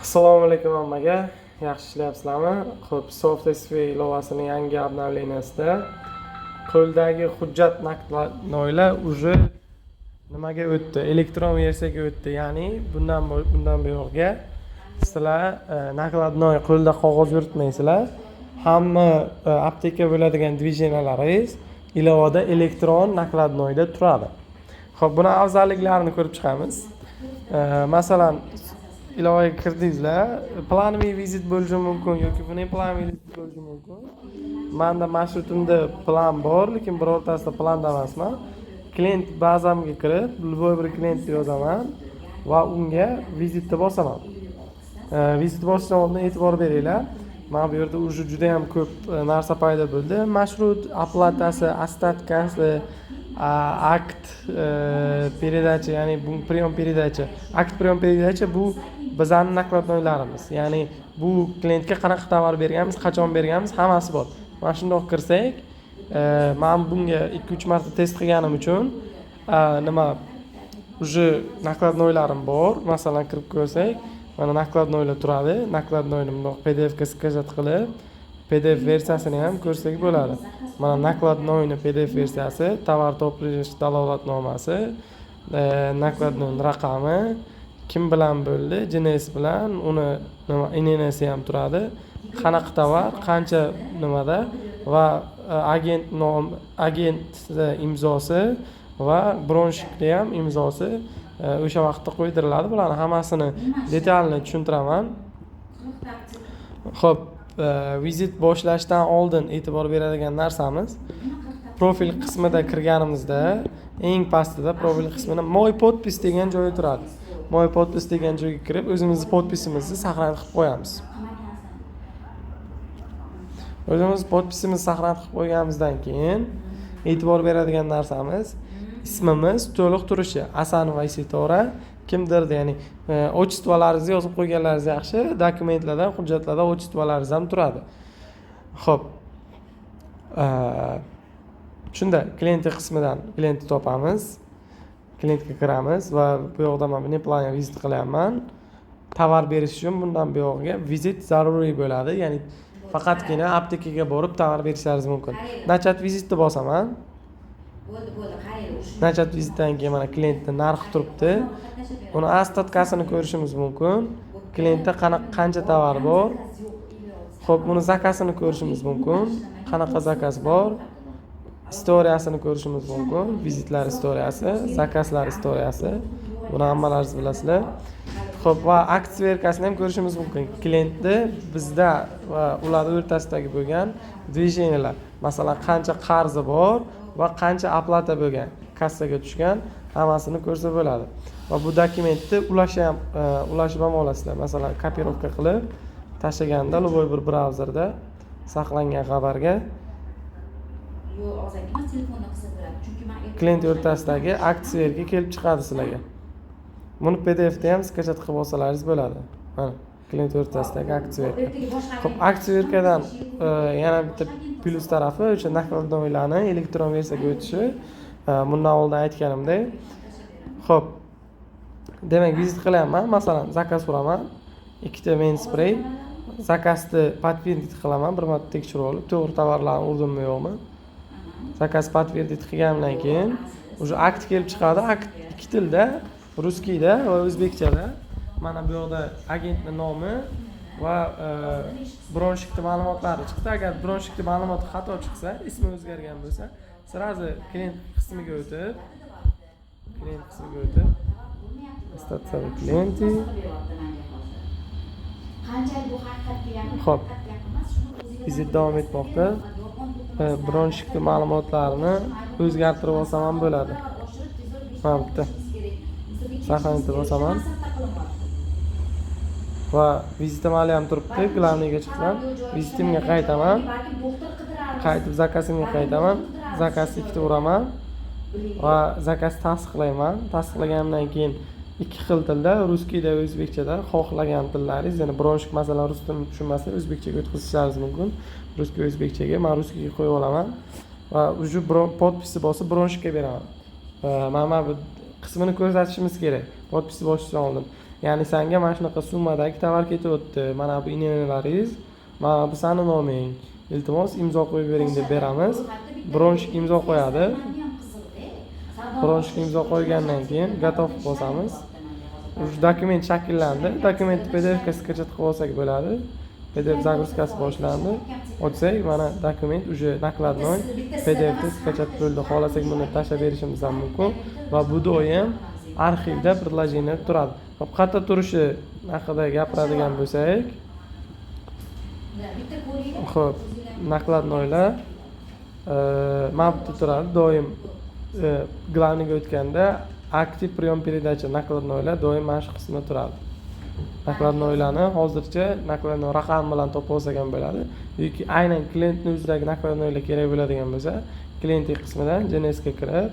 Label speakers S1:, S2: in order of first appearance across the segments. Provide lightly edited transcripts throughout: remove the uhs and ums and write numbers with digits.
S1: Assalomu alaykum hammaga. Yaxshi ishlayapsizlarmi? Xo'p, Soft SV ilovasini yangi обновления sida qo'ldagi hujjat накладной lar уже nimaga o'tdi? Elektron versiyaga o'tdi. Ya'ni bundan buyog'iga sizlar накладной qo'lda qog'oz yuritmaysizlar. Hamma apteka bo'ladigan движения laringiz ilovada elektron накладной da turadi. Xo'p, buni afzalliklarini ko'rib chiqamiz. Masalan, ilovaga kirdingizlar, плановый vizit bo'lishi mumkin yoki внеплановый vizit bo'lishi mumkin. Manda marshrutimda plan bor, lekin birortasida planda emasman. Klient bazamga kirib, любой bir klientni yozaman va unga vizitni bosaman. Vizit bosishdan oldin e'tibor beringlar. Mana bu yerda уже juda ham ko'p narsa paydo bo'ldi. Marshrut, оплата si, остатка si, акт передача, ya'ni bu прием передача. Акт прием передача bu bizani накладной larimiz. Ya'ni bu klientga qanaqa tovar berganmiz, qachon berganmiz, hammasi bor. Mana shundoq kirsak, man bunga 2-3 marta test qilganim uchun nima уже накладной larim bor. Masalan, kirib ko'rsak, mana накладной lar turadi. Накладной ni bundoq PDF ga скачать qilib, PDF versiyasini ham ko'rsak bo'ladi. Mana накладной ni PDF versiyasi, tovar topshirish dalolatnomasi, накладной raqami, kim bilan bo'ldi, ЖНС bilan, uni nima ИНН si ham turadi. Qanaqa tovar, qancha nimada va agent nom, agent imzosi va бронщик ni ham imzosi o'sha vaqtda qo'ydiriladi. Bularni hammasini детально tushuntiraman. Xo'p, vizit boshlashdan oldin e'tibor beradigan narsamiz: profil qismida kirganimizda eng pastida profil qismida "Мой подпись" degan joyi turadi. "Мой подпись" degan joyga kirib, o'zimizni подпись imizni сохранить qilib qo'yamiz. O'zimiz подпись imizni сохранить qilib qo'yganimizdan keyin e'tibor beradigan narsamiz ismimiz to'liq turishi: Asanova Sitora kimdir, ya'ni отчество laringizni yozib qo'yganlaringiz yaxshi. Dokumentlarda, hujjatlarda отчество laringiz ham turadi. Ho'p, shunda клиенты qismidan klientni topamiz, klientga kiramiz va bu yoqda man внеплановый vizit qilyapman. Tovar berish uchun bundan buyog'iga vizit zaruriy bo'ladi, ya'ni faqatgina aptekaga borib tovar berishlaringiz mumkin. "Начать визит" ni bosaman.
S2: Bo'ldi, bo'ldi, qarang.
S1: "Начать визит" dan keyin mana klientni narxi turibdi, uni остатка sini ko'rishimiz mumkin, klientda qanaqa, qancha tovar bor. Ho'p, uni заказ ini ko'rishimiz mumkin, qanaqa заказ bor, история sini ko'rishimiz mumkin, vizitlar история si, заказ lar история si, buni hammalaringiz bilasizlar. Ho'p, va акт сверка sini ham ko'rishimiz mumkin, klientni bizda va ularni o'rtasidagi bo'lgan движения lar, masalan, qancha qarzi bor va qancha оплата bo'lgan, kassaga tushgan, hammasini ko'rsa bo'ladi. Va bu dokumentni ulash ham ulashib ham olasizlar. Masalan, копировка qilib tashlaganda любой bir brauzerda saqlangan xabarga
S2: Yo'q, og'zaki emas, telefonda qilsa bo'ladi, chunki man
S1: klient o'rtasidagi акт сверка kelib chiqadi sizlarga. Buni PDFda ham скачать qilib olsalaringiz bo'ladi. Mana klient o'rtasidagi акт сверка. Ho'p, акт сверка dan yana bitta plyus tarafi o'sha накладной larni elektron versiyaga o'tishi, bundan oldin aytganimdek. Ho'p, demak, vizit qilyapman, masalan, заказ uraman, ikkita men sprey. Заказ ni подтвердить qilaman, bir marta tekshirib olib, to'g'ri tovarlarni urdimmi, yo'qmi. Заказ подтвердить qilganimdan keyin уже akt kelib chiqadi. Akt ikki tilda, русский da va o'zbekchada. Mana bu yoqda agentni nomi va бронщик ni ma'lumotlari chiqdi. Agar бронщик ni ma'lumoti xato chiqsa, ismi o'zgargan bo'lsa, сразу klient qismiga o'tib, klient qismiga o'tib, "Остаться в клиенте".
S2: Qanchalik bu haqiqatga yaqin,
S1: Xo'p.
S2: haqiqatga yaqin emas, shuni o'ziga.
S1: Vizit davom etmoqda. Бронщик ni ma'lumotlarini o'zgartirib olsam ham bo'ladi. Mana bitta "Сохранить" bosaman va vizitim hali ham turibdi. Главный ga chiqsam, vizitimga qaytaman, qaytib заказ imga qaytaman, заказ ikkita uraman va заказ tasdiqlayman. Tasdiqlaganimdan keyin ikki xil tilda, русский da, o'zbekchada, xohlagan tillaringiz, ya'ni бронщик, masalan, rus tilini tushunmasa, o'zbekchaga o'tkazishlaringiz mumkin, русский, o'zbekchaga. Man русский ga qo'yib olaman va уже подпись ni bosib, бронщик ka beraman. Mana bu qismini ko'rsatishimiz kerak подпись ni bosishdan oldin. Ya'ni sanga mana shunaqa summadagi tovar ketyapti, mana bu ИНН laringiz, mana bu sani noming, iltimos, imzo qo'yib bering deb beramiz. Бронщик imzo qo'yadi. Бронщик imzo qo'ygandan keyin "Готов" bosamiz. Уже dokument shakllandi. Dokumentni PDF ga скачать qilib olsak bo'ladi. PDF загрузка si boshlandi. Ochsak, mana dokument уже накладной PDF da скачать bo'ldi. Xohlasak, buni tashlab berishimiz ham mumkin va bu doim arxivda, приложение turadi. Hop, qayerda turishi haqida gapiradigan bo'lsak, ho'p, накладной lar mana bu yerda turadi doim. Главный ga o'tganda "Актив прием передача накладной" lar doim mana shu qismda turadi. Накладной larni hozircha накладной raqam bilan topib olsak ham bo'ladi yoki aynan klientni o'zidagi накладной lar kerak bo'ladigan bo'lsa, "Клиенты" qismidan ЖНС ga kirib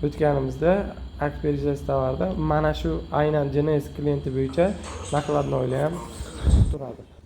S1: o'tganimizda, акт передачи товар da mana shu aynan ЖНС klienti bo'yicha накладной lar ham turadi.